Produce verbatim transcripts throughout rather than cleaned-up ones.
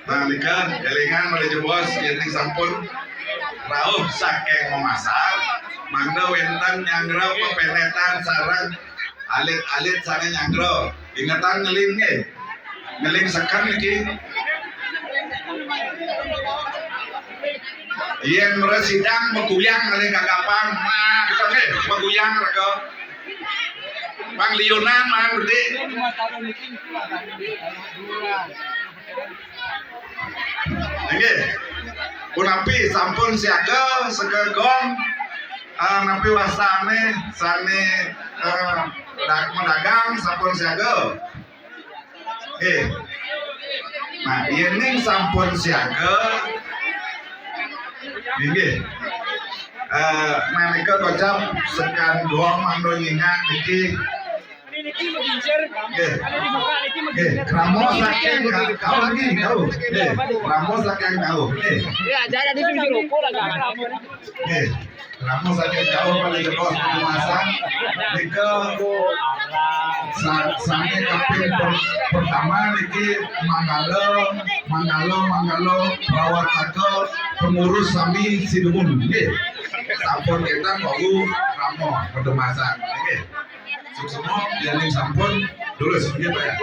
Nah, nika, élingan malih jebos, yén sampun rauh saking memasak, mangda wénten nyanggra pepénétan sareng alit-alit sané nyanggra. Ingetang ngeling nggih. Ngeling seken niki. Yén mresidang maguyang ngeling gagapang. Nah, kita nggih, maguyang raga. Pangliunan mah gedé. Nggih. Punapi sampun siaga, seka gong. Ah, napi wastané sané, eh, dag-, madagang sampun siaga. Nggih. Nah, yéning sampun siaga, inggih. Eh, nah, nika kocap sekan doang mangdo nyingak niki. Nggih. Nggih, krama saking ka-, kauh niki, kauh. Nggih, krama saking kauh. Nggih. Nggih. Krama saking kauh malih jebos padumasan. Nika sa-, sané kaping per-, pertama niki manggala, manggala, manggala, prawataka, pengurus sami sinuhun. Nggih. Sampun kita wau krama padumasan. Nggih. Suksma, yéning sampun, durus. Nggih, Pak, ya.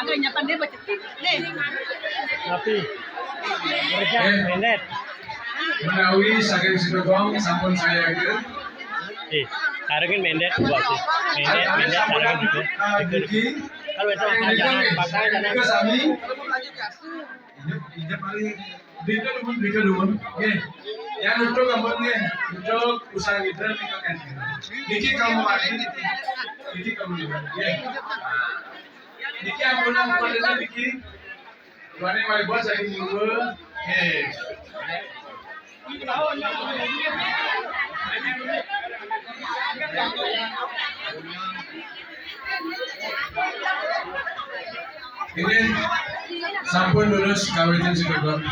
Agak nyapan dia baca. Nih. Tapi. Kerja, eh, mendet. Menawi saking Sidogong sampun saya ke. Eh, sarengin mendet, buat sih. Mendet, mendet, sarengin gitu. Nah, Diki. Kalau itu yang pasangan, Dika, pasangan, Dika sami. Injak, injak paling. Dika dumun, Dika dumun. Nggih. Yang nutup rambut nggih. Nutup usah gitu, Dika kan. Diki kamu lagi. Diki kamu lagi. Nggih. Niki ampunang kepada niki. Tuane malih buat saking Murwa. Nggih. Nggih, sampun lurus kawitin Sidogong.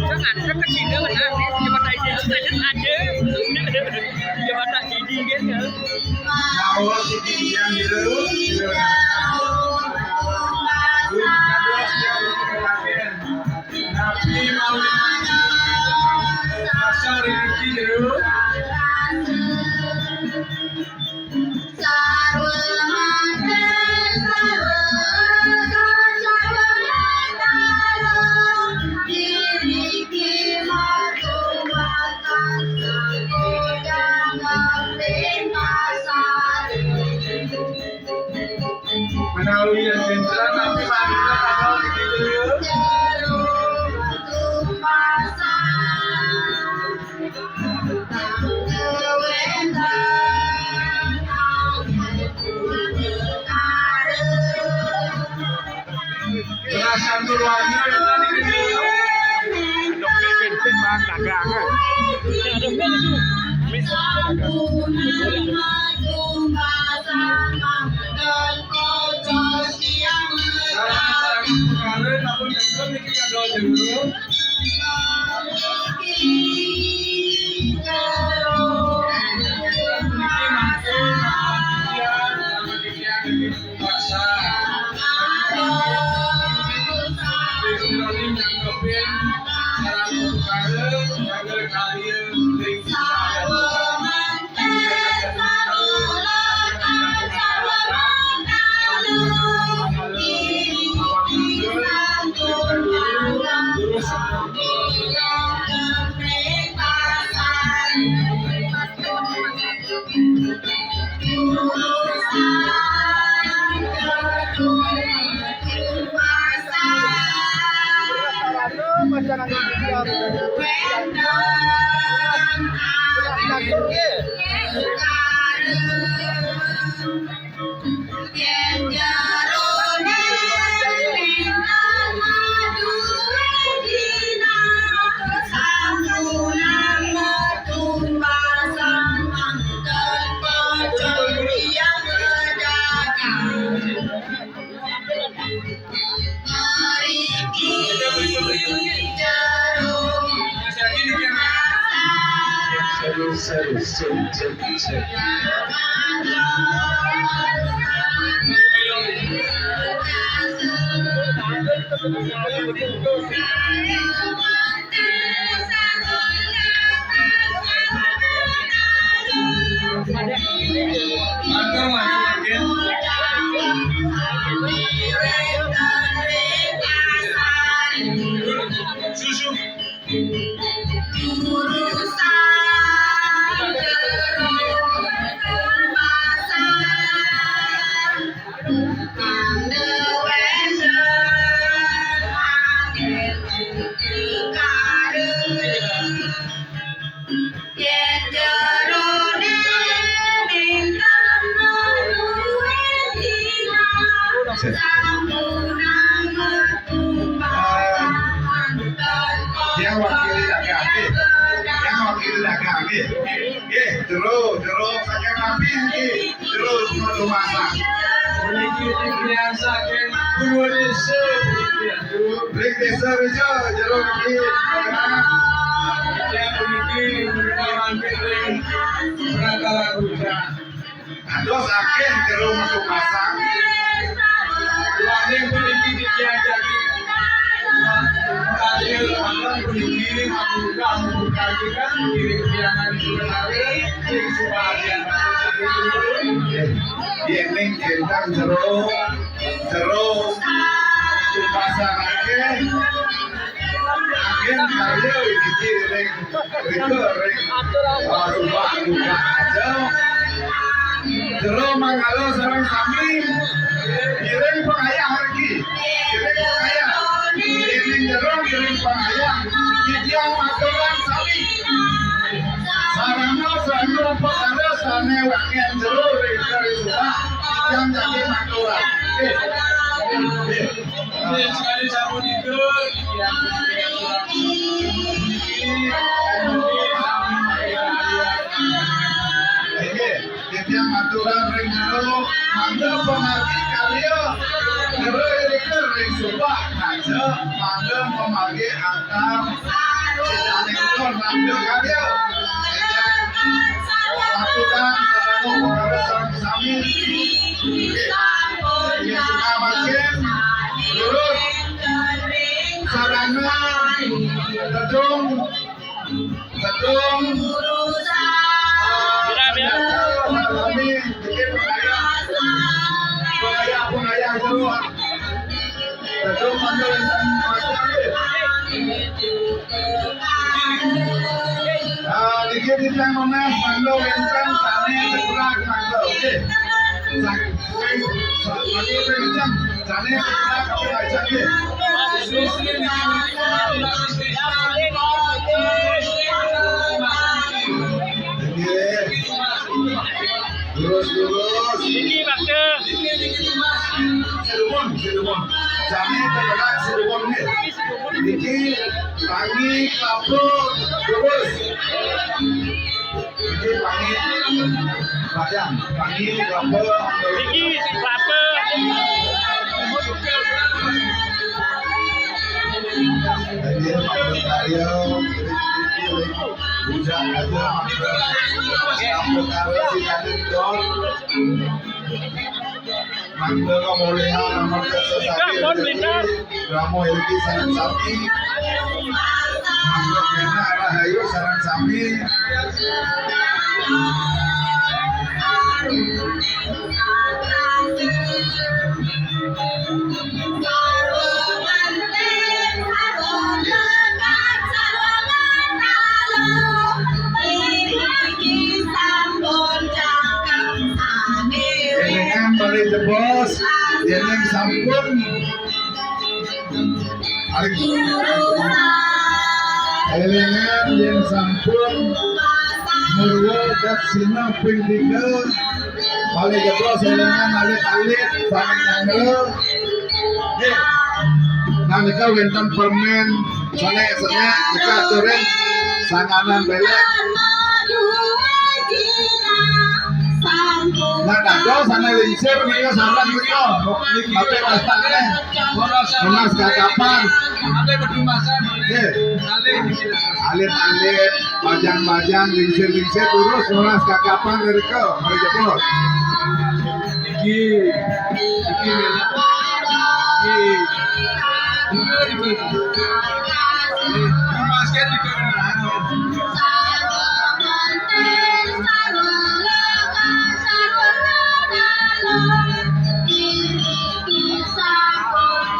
Jangan, kan kecil kan, nah, dia pada ide, ada, ada. Dia pada ide kan, ya. Kalau sedikit yang gitu, gitu. Tapi mau pasar ini gitu. Menawi yang jenderal tapi mari kita tanggal gitu ya. Perasaan keluarga yang tadi gitu. Demi bensin bahan dagang. Ya, demi itu. Bensin bahan dagang. Salah satu perkara, namun jangan mikir ada dulu. Seru, seru, seru, seru, seru. Susu. Yang wakili dagang, nggih. Yang wakili dagang, nggih. Nggih, jero, jero saking Nabi niki. Jero Kota Lumajang. Niki titian saking Purworejo. Ring Desa Rejo, jero niki. Ya, niki menika mangke ring Penanggalan Bujang. Dados akeh jero metu pasang. Wanging puniki diajaki. Kadir akan puniki membuka, membuka juga diri piangan sebenarnya sing sebahagian. Yén ning géntang jero, jero tumpasake, agen karya iki ring, rika ring, eh, rumah buka aja. Jero manggala sareng sami, ngiring pengayah riki. Ngiring pengayah. Ngiring jero, ngiring pengayah. Titiang maturan sami. Sarana sarana upakara sané wangian jero ring, ring rumah. Titiang jagi maturan. Nggih. Nggih. Nggih, sekali sapunika. Nggih. Titiang maturan ring jero, mangda pamargi karya. Jero irika ring suba kaja, mangda pamargi antar. Sidaning pun mangda karya. Titiang maturan sarana pengurus sareng sami. Nggih, suka makin lurus. Sarana tedung Tedung. Kami bikin pengayah. Pengayah, pengayah jero. Tedung mangda wénten. Ah, niki titiang nunas mangda wénten sané cekerak mangda. Oke. Sak-, sak-, sak-, sak-, sak-, Jane ajak nggih. Nggih. Lurus, lurus. Niki, Pak. Sinuwun, sinuwun. Jane tegerak sinuwun nggih. Niki tangi kapur lurus. Niki pangi, Pak Yang, pangi, kelapa. Niki kelapa. Nggih, Pak Karyo, bujang aja, Pak Karyo, si Kadek Don. Mangda kamulihan, mangda sesaji. Ramo iriki sareng sami. Mangda kenak rahayu sareng sami. Elingan malih jebos, yen sampun. Elingan yen sampun murwa daksina ping tiga, malih jebos elingan alit-alit, sareng nyanggra. Nggih. Nalika wénten permen, senek-senek, nika aturin sanganan belek. Nah, dados sané lingsir nika sareng nika. Niki tapi masané. Nunas kakapan. Nggih. Alit-alit, bajang-bajang, lingsir-lingsir, lurus nunas kakapan nirika. Mari jebos. Iki, iki, iki. Iki, iki. Iki masker iki.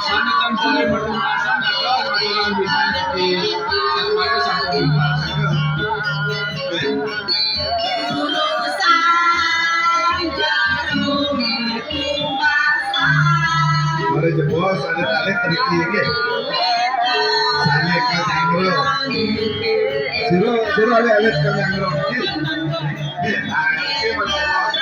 Sami kan boleh bertumpasan, ada orang bisa di, apa itu, satu tumpasan. Mari jebos, alit-alit mriki nggih. Sané ka nyanggra. Sira, sira alit-alit ka nyanggra nggih. Nggih, nah, nggih, mari jebos.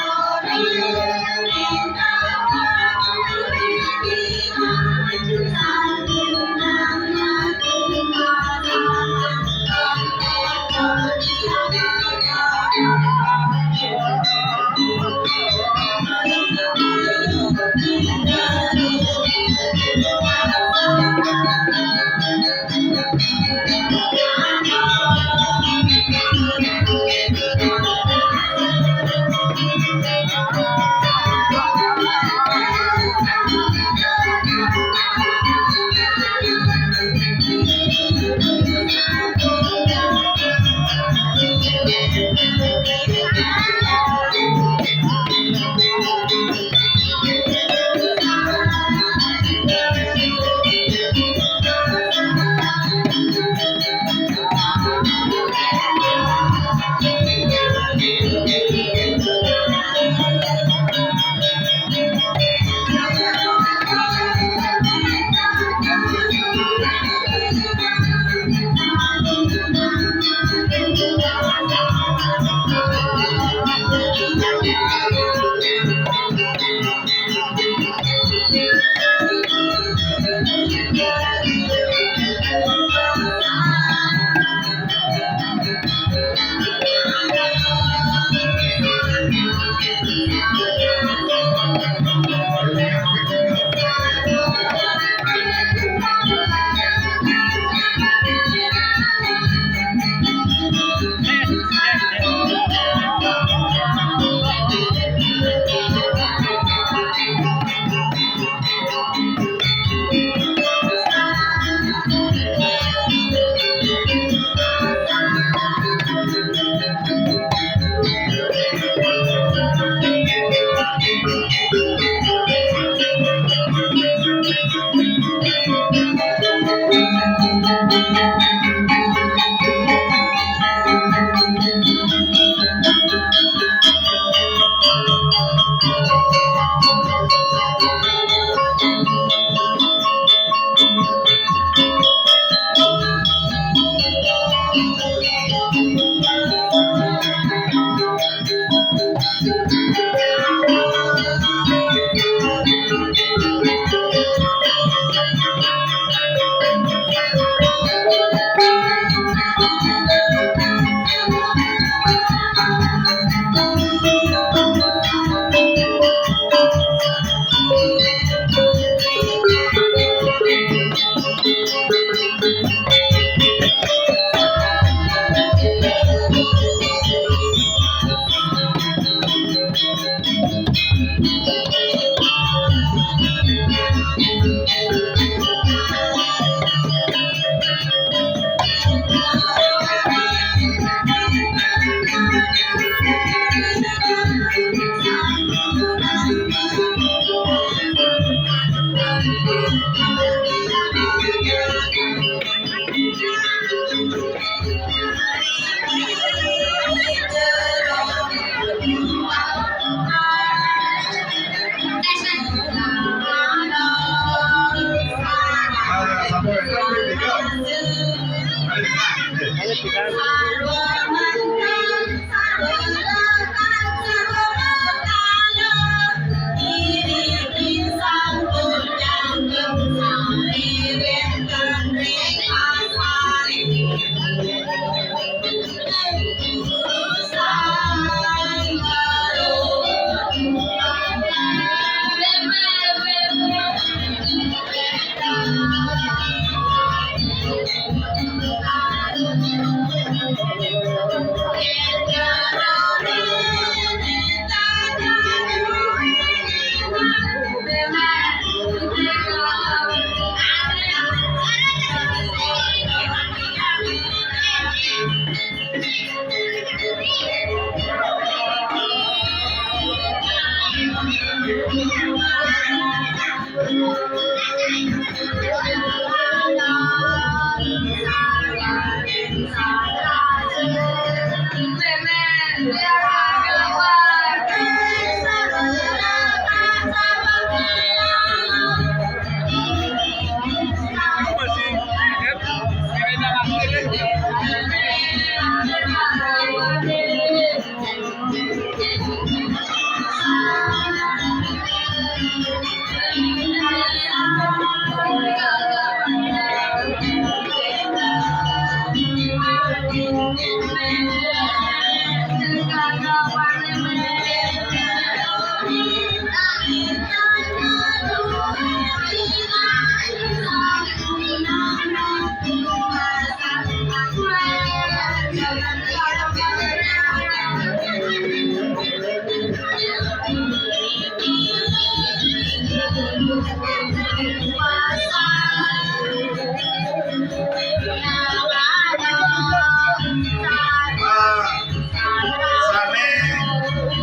Sane,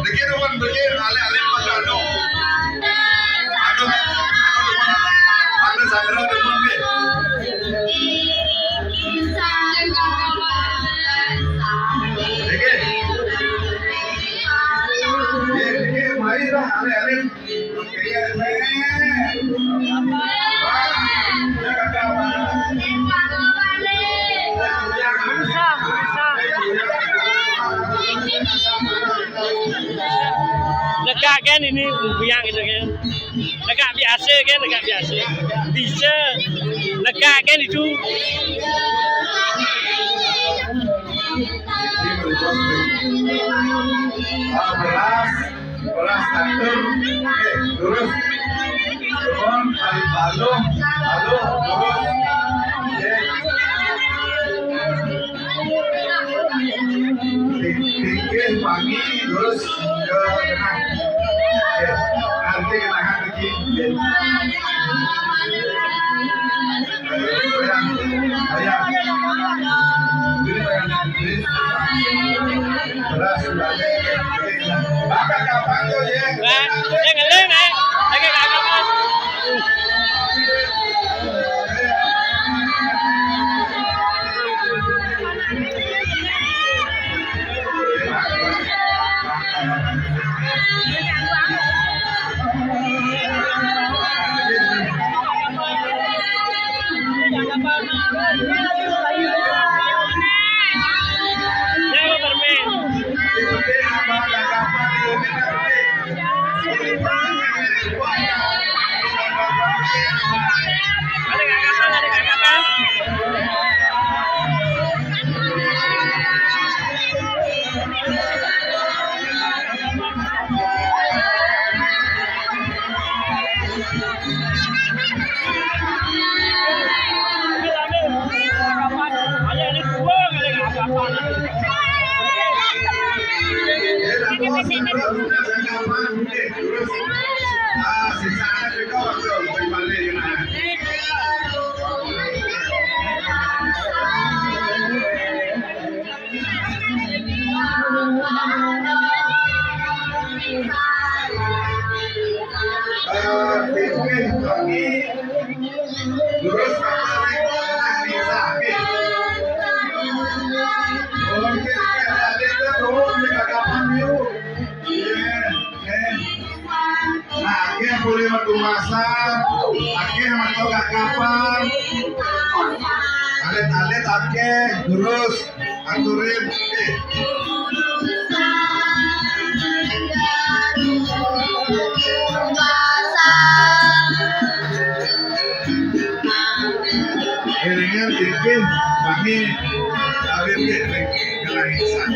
niki nuwun niki, alih-alih Pak Danu. Aduh, aduh, Pak Danu Sandra nuwun nggih. Niki. Nggih, niki, mari, Pak, alih-alih. Negak kan ini, goyang gitu kan. Negak biasa kan, negak biasa. Bisa. Negak kan itu. Beras, beras tandur, oke, lurus. Turun, balik, balik, balik, lurus. Oke. Ti-, tingkih pagi, lurus ke tengah. Oke. Nanti ke tengah lagi. Oke. Wah, sing ngeling, eh. Lagi gak kapan. Terus, oke, oke, oke, oke, oke. Nah, akeh boleh metu pasar, akeh metu kakapan. Alit-alit akeh, terus. Aturin. Iringan tinggi, kami kawin ke, kelahisan.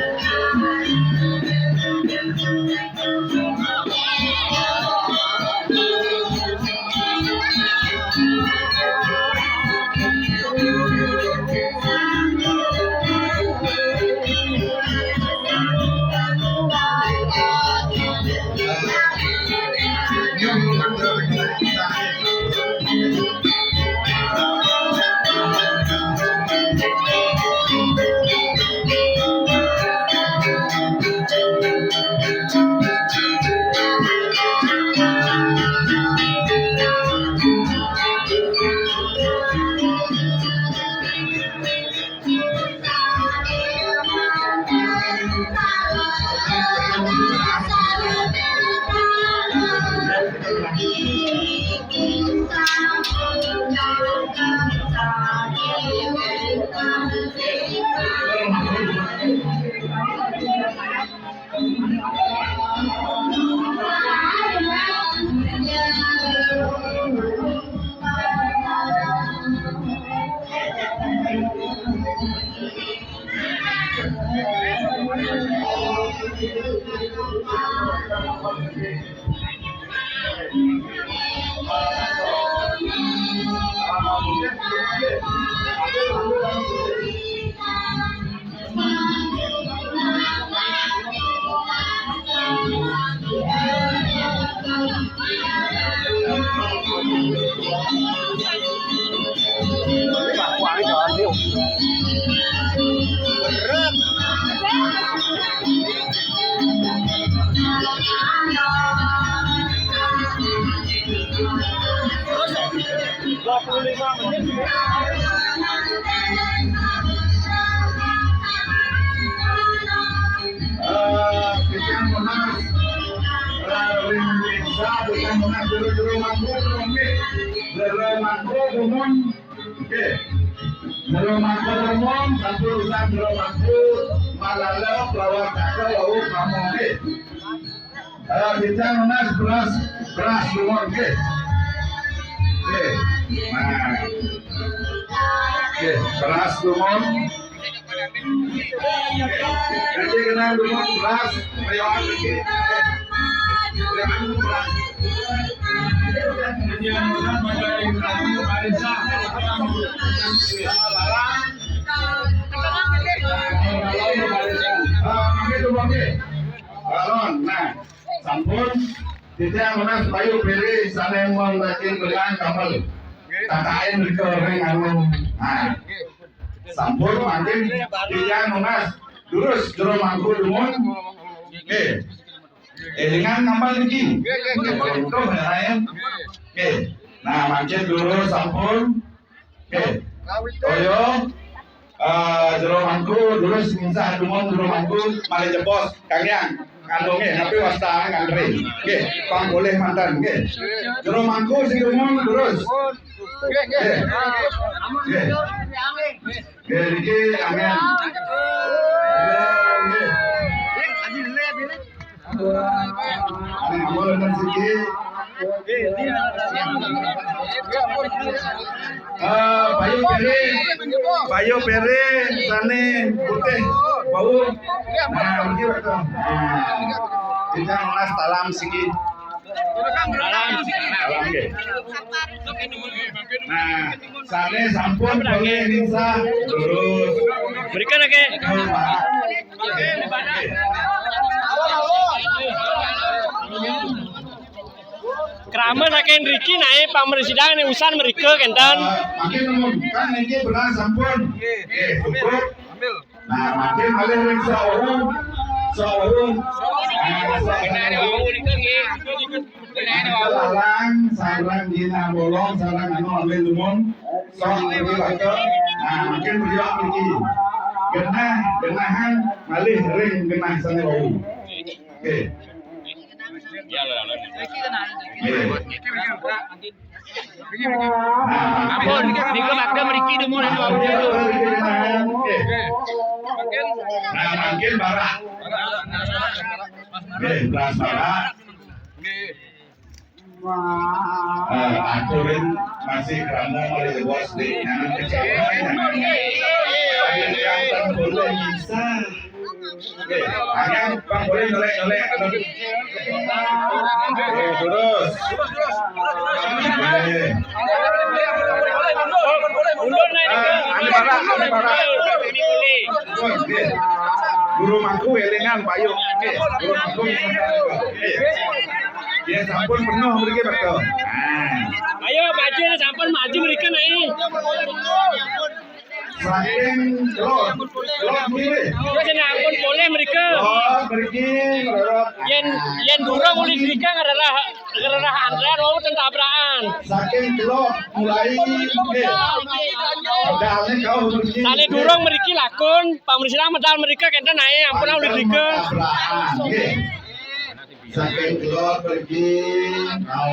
Dua puluh lima menit. Eh, kita menang. Eh, ring, ring, sa, kita menang. Jero, jero mangku, jero mangku, jero mangku, jero mangku, jero mangku, jero mangku, sampun urusan jero mangku, malala, pelawat, cakep, lauk, kamu, oke. Eh, kita nunas beras, beras dumun, oke. Oke. Nah. Oke, beras dumun. Oke. Nanti kenal dumun beras, rioan lagi. Oke. Rioan beras. Ini yang beras, maka yang beras, Marisa. Ah, oke, tuh, oke. Balon, nah. Sampun, titiang nunas payu piring sané mon daging belang kamel. Tataén rika ring anu. Nah. Sampun mangkin titiang nunas durus jero mangku dumun. Nggih. Élingan nambel niki. Nggih, nggih, nggih. Nggih. Nah, mangkin durus sampun. Oke. Toya, eh, jero mangku, durus nginsah dumun jero mangku, malih jebos, Kang Yang. Kandungé, tapi wasta ngantri. Oke, pang boleh mantan, oke. Jero mangku sing dumun, durus. Oke, oke. Oke. Oke, niki, amin. Oke, oke. Amin, ampun, ampun, siki. Eh, payu piring, payu piring sané putih, bau. Nah, niki, Pak. Nah, kita nunas talam siki. Talam, talam, nggih. Nah, sané sampun boleh nginsah, durus. Berikan, oke. Nah, Pak. Krama saking mriki naé pamresidan ning usan mrika kénten. Eh, mangkin nuwun. Kan niki beras sampun. Nggih, cukup. Nah, mangkin malih ring saurung. Saurung. Nah, saurung. Lalang, sareng Gina Bolong, sareng anu ambil dumun. Sok mriki bakal. Nah, mangkin priok mriki. Genah, genahan malih ring genah sané wau. Oke. Ampun, nika bakda mriki dumun anu. Oke. Nah, mangkin barak. Nggih, beras barak. Eh, aturin masih krama oleh bos di nang kecewa. Ada yang tak boleh bisa. Oke, hanya tak boleh nyolek-nyolek. Oke, terus. Oke. Mundur naik. Ah, ada barak, ada barak. Oke. Guru mangku elingan, Pak Yuk. Oke, guru mangku elingan. Oke. Ya, sampun penuh mriki, Pak. Nah. Ayo, maju, sampun maju mriki, naik. Saking Kelor, Kelor kiri. Terus ini ampun boleh mriki. Oh, mriki, Kelor. Yen, yen durung uli mriki adalah, adalah antrean, mau ten tabrakan. Saking Kelor, mulai, oke. Dale kau mriki. Sale durung mriki lakon, pamrisilang medal mriki kenten ae, ampun uli mriki. Tabrakan, oke. Saking Kelor mriki, kau.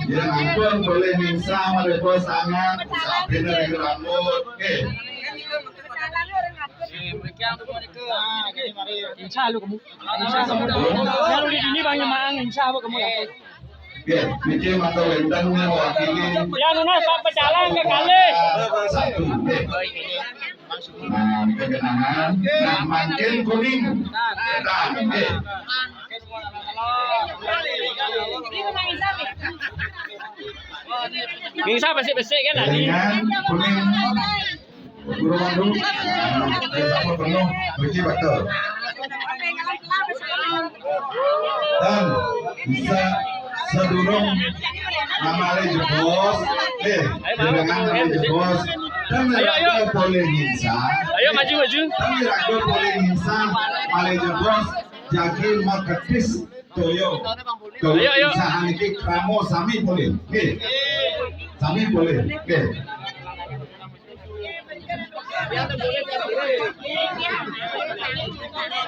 Ya ampun, boleh mingsa, mereka sangat. Sampun dari rambut. Oke. Insya Allah kamu. Insya Allah kamu. Kalau di sini banyak maang, insya Allah kamu ya. Oke, niki mata wenten mewakili. Ya, nunas Pak Pecalang ke kali. Satu. Oke. Nah, ini kenangan. Nah, makin kuning. Nah, oke. Bisa besik-besik kan tadi? Dengan kuning. Guru Pandu. Nah, sama penuh. Bagi betul. Dan bisa sedurung namale jebos, eh, dengan namale jebos, dan raga boleh nginsa. Ayo, maju, maju. Dan raga boleh nginsa, male jebos, jagi maketis, toyo. Toyo. Ayo, ayo. Insahan iki kramo sami boleh. Nggih. Sami boleh. Nggih.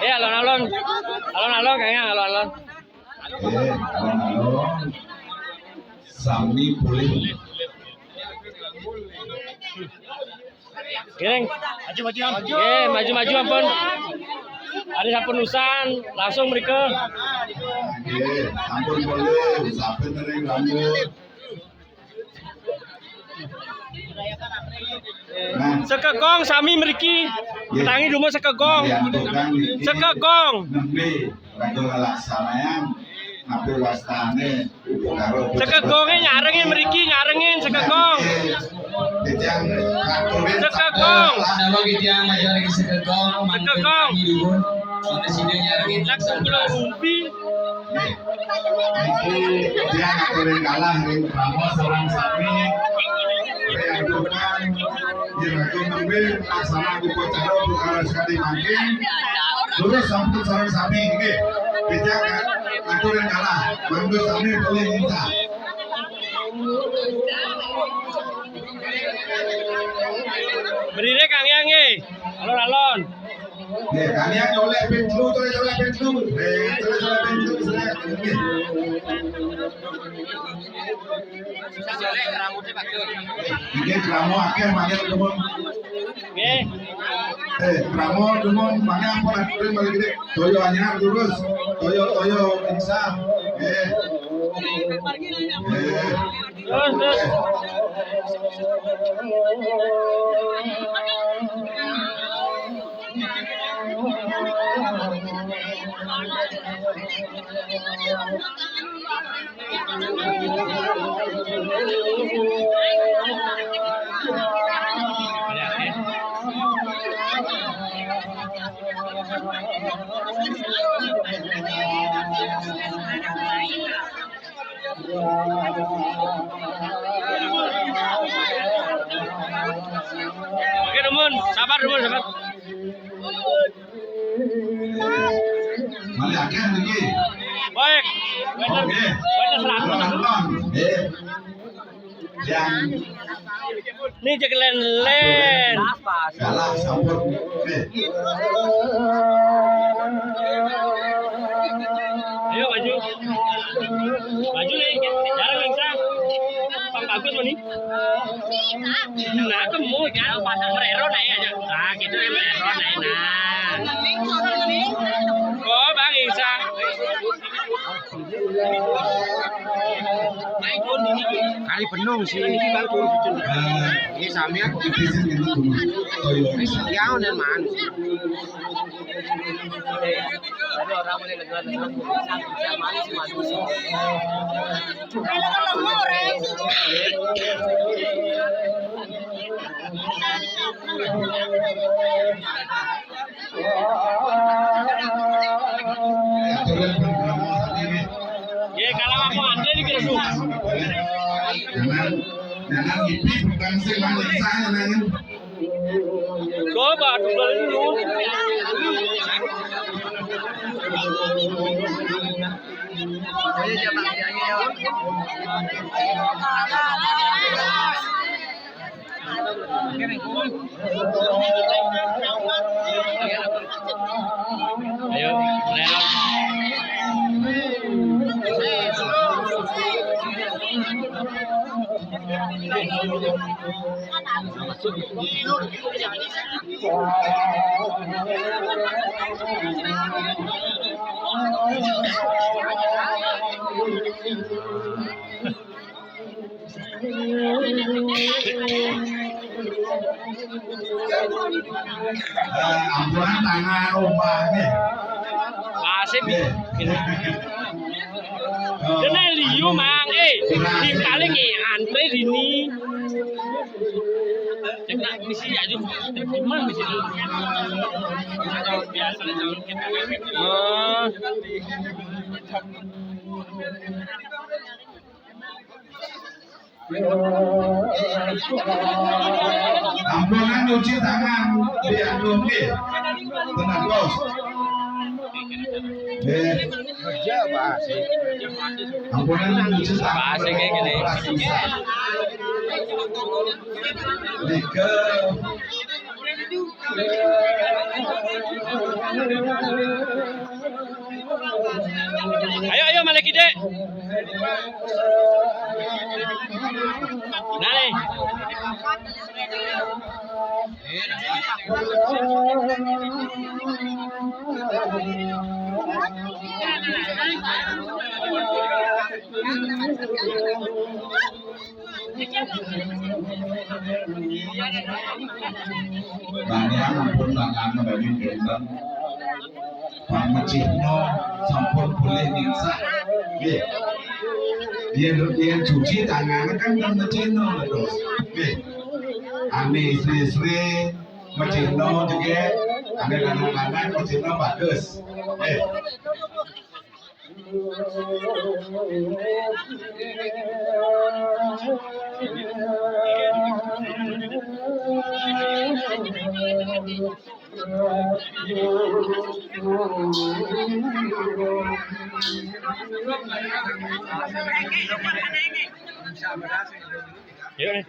Eh, alon-alon. Alon-alon kayaknya, alon-alon. Eh, alon-alon. Sami pulih. Giring. Maju, maju, maju. Eh, maju, maju, ampun. Ada sampun usan, langsung mereka. Eh, ampun boleh, sampun nering rambut. Nah. Sekegong sami mriki. Nggih. Tangi dumun sekegong. Nggih, tukang niki. Sekegong. Nembe raga nglaksanayang apa wastane upakara. Sekegonge nyarengin mriki, nyarengin sekegong. Titiang ngaturin. Sekegong. Napa titiang ngajarake sekegong, mangke. Sekegong. Tangi dumun. Sida-sida nyarengin. Lagu kula rumpi. Nggih. Niki titiang aturin kalah ring krama sareng sami. Ring tukang, yen aku nembe laksana upacara perkara sekali mangkin. Terus sampun sareng sami nggih. Titiang aturin kalah, mangke sami boleh minta. Berdiri Kang Yang nggih. Alon-alon. Nggih, kalian oleh pintu, terus oleh pintu. Eh, terus oleh pintu, terus oleh pintu. Nggih, kramo akeh banget, teman. Nggih. Eh, kramo, teman, banyak apa nak terima lagi, dek? Toyo anyar terus. Toyo, toyo, insaf. Eh. Eh. Terus, terus. Oke, Dumun. Sabar, Dumun, sabar. Malih akeh niki. Baik. Oke. Baik, seratus. Nonton. Eh. Yang ini cek len-len. Kalah sampun. Eh. Ayo maju. Maju nih, jarang yang sah. Pang Bagus meni. Nah, kamu jangan pasang merero naik aja. Nah, gitu ya merero naik nah. Oh, Bang Isa. Kali penuh sih ini Bang. Ini sampean. Ini siang dan mana? Jadi orang boleh dengar-dengar bisa, bisa manis, manis. Ya, kalau aku ada di Gresik. Jangan, jangan ipi bukan sih, lanjut sana, nanya. Coba, coba dulu. Ayo, Reno. Eh, ampunan tangan ombaknya. Pasif. Kena liu, Mang. Eh, di paling, eh, antre dini. Cek nak misi aja. Cek mana misi dulu. Biasa calon kita kan. Oh. Ampunan cuci tangan di anu nggih. Tenang, Bos. Eh. Kerja apa sih? Ampunan cuci tangan. Apa sih kayak gini? Tiga. Ayo, ayo, malih kidik. Nah, nih. Banyak ampun tangan bagi benten. Pamecihno sampun boleh nginsah. Nggih. Yen, yen cuci tangan kan pamecihno terus. Nggih. Ane istri-istri mecihno juga, ane lanang-lanang mecihno bagus. Nggih. Yuk nih.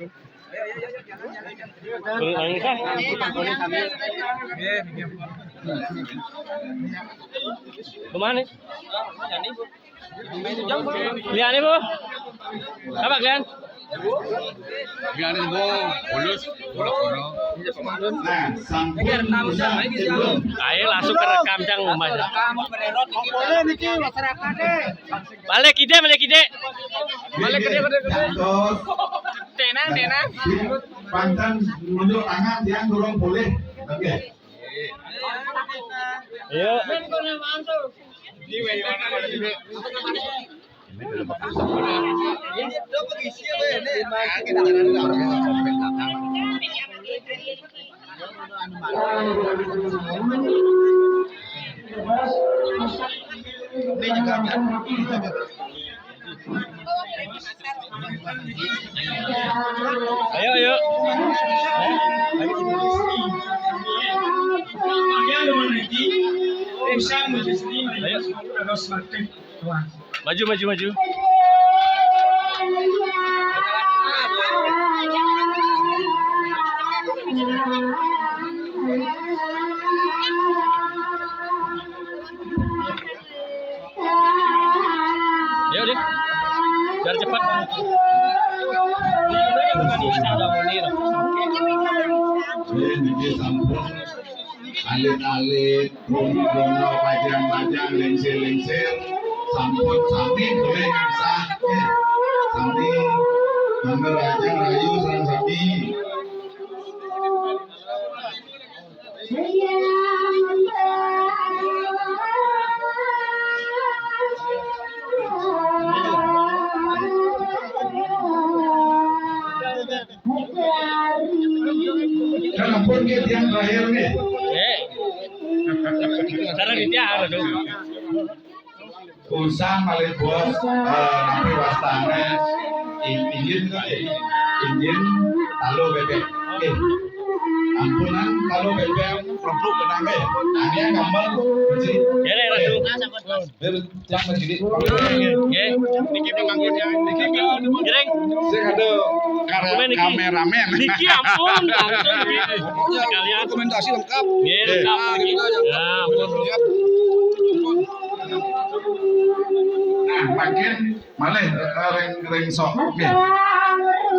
Beli lagi kah? Kemana? Liane, Bu. Apa, Glenn? Liane, Bu. Bulus, bulus, bulus. Ayo langsung ke rekam, Cang, Mas. Boleh niki masyarakat, eh. Balik ide, balik ide. Balik ide, balik ide. Tenang, tenang. Pantan nunjuk tangan, tiang durung boleh. Oke. Ayo. Ayo, ayo. Ayo. Maju, maju, maju. Ayo, Dik. Biar cepat. Nggih, niki sampun alit-alit, rono-rono, pajang-pajang, lingsir-lingsir, sampun sami boleh ngasah. Nggih. Sami mangga rajang rayu sareng sami. Kan ampun nggih tiang terakhir nggih. Nggih. Sareng Ditya, aduh. Usah malih bos, eh, napi wastane in-, injin kok, eh, injin talu bebek. Eh, ampunan talu bebek, produk kenang, eh. Ane gampang, Haji. Ya, ya, Ratu. Biar yang begini. Nggih. Niki pangangkut ya. Niki giring. Sing ada kar-, kameramen. Niki ampun, langsung niki. Sekalian. Dokumentasi lengkap. Nggih, lengkap. Ya, ampun. Nah, makin malih, eh, ring, ring sok. Oke.